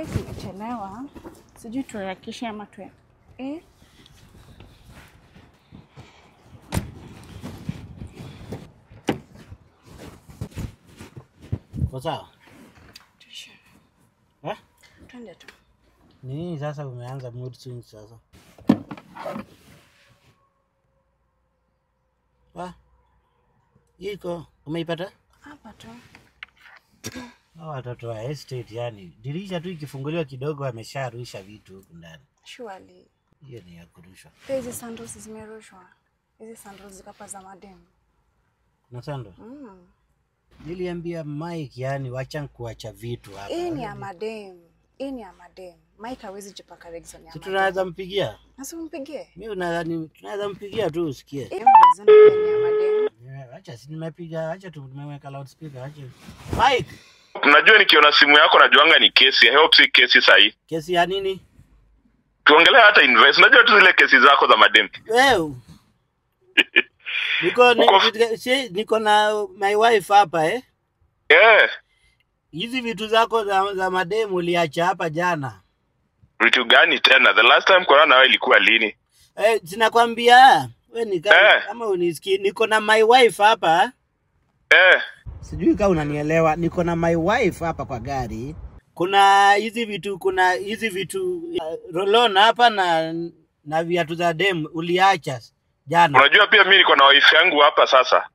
Tumechelewa. Sijui tuharakishe ama tu. Kwa sawa? Tuishe. Eh? Twende tu. Nini sasa umeanza mood swings sasa? Wa? Iko umeipata? Hapa tu. Hawa watoto wa estate yani, dirisha tu ikifunguliwa kidogo amesharusha vitu huku ndani. Surely. Hiyo ni ya kurushwa. Pia hizi sandals zimerushwa. Hizi sandals ziko hapa za madem. Kuna sandals? Niliambia Mike yani wacha kuacha vitu hapa. Hii ni ya madem. Hii ni ya madem. Mike hawezi jipaka Rexona ya Si madem. tunaweza mpigia? Na si umpigie? Mimi unadhani tunaweza mpigia tu usikie. Hii Rexona pia ni ya madem. Acha si nimepiga, acha tu tumeweka loudspeaker, acha. Mike, Unajua nikiona simu yako najuanga ni kesi. I hope si kesi sahi. Kesi ya nini? Tuongelea hata invest. Unajua tu zile kesi zako za madem. Wewe. Niko na my wife hapa eh? Eh. Hizi vitu zako za madem uliacha hapa jana. Vitu gani tena? The last time kuona nawe ilikuwa lini? Sinakwambia wewe ni kama unisikii, niko na my wife hapa. Sijui kama unanielewa, niko na my wife hapa kwa gari. Kuna hizi vitu roll-on hapa na viatu za dem uliacha jana. Unajua pia mimi niko na wife yangu hapa sasa.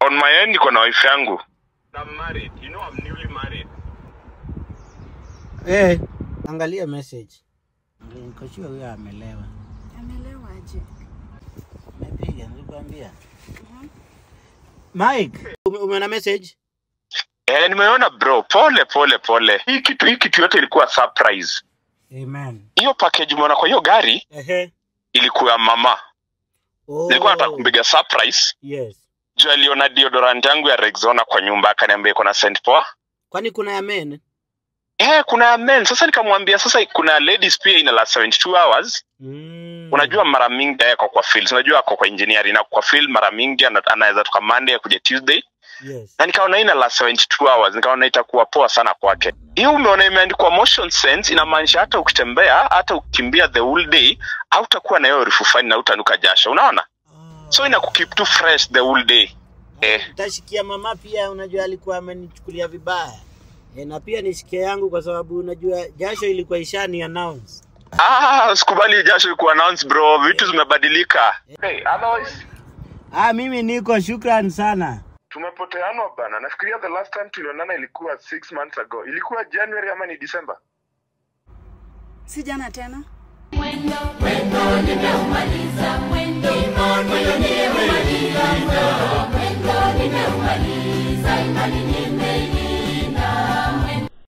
On my end niko na wife yangu. I'm married. You know I'm newly married. Angalia message. Niko sure huyo amelewa. Amelewa aje? Nimepiga nilikwambia. Mike, umeona message? Nimeona bro. Pole pole pole. Hii kitu yote ilikuwa surprise. Amen. Hiyo package umeona kwa hiyo gari? Ilikuwa mama. Nilikuwa nataka kumpiga surprise. Yes. Juu aliona deodorant yangu ya Rexona kwa nyumba akaniambia iko na scent poa. Kwani kuna ya men? Kuna ya men. Sasa nikamwambia sasa kuna ladies pia ina last 72 hours. Unajua mara mingi yako kwa field. Unajua ako kwa engineering na kwa field mara mingi anaweza toka Monday kuja Tuesday. Yes. Na nikaona ina last 72 hours, nikaona itakuwa poa sana kwake. Hiyo umeona imeandikwa motion sense, inamaanisha hata ukitembea, hata ukikimbia the whole day, hautakuwa na hiyo harufu fani na utanuka jasho, unaona? So inakukeep tu fresh the whole day. Utashikia mama pia, unajua alikuwa amenichukulia vibaya. Na pia nishikia yangu kwa sababu unajua jasho ilikuwa ishani announce. Sikubali jasho ku announce bro, vitu zimebadilika. Hey, otherwise Mimi niko shukran sana. Tumepoteanwa bana. Nafikiria the last time tulionana ilikuwa 6 months ago. Ilikuwa January ama ni December? Si jana tena. Mwendo nimeumaliza.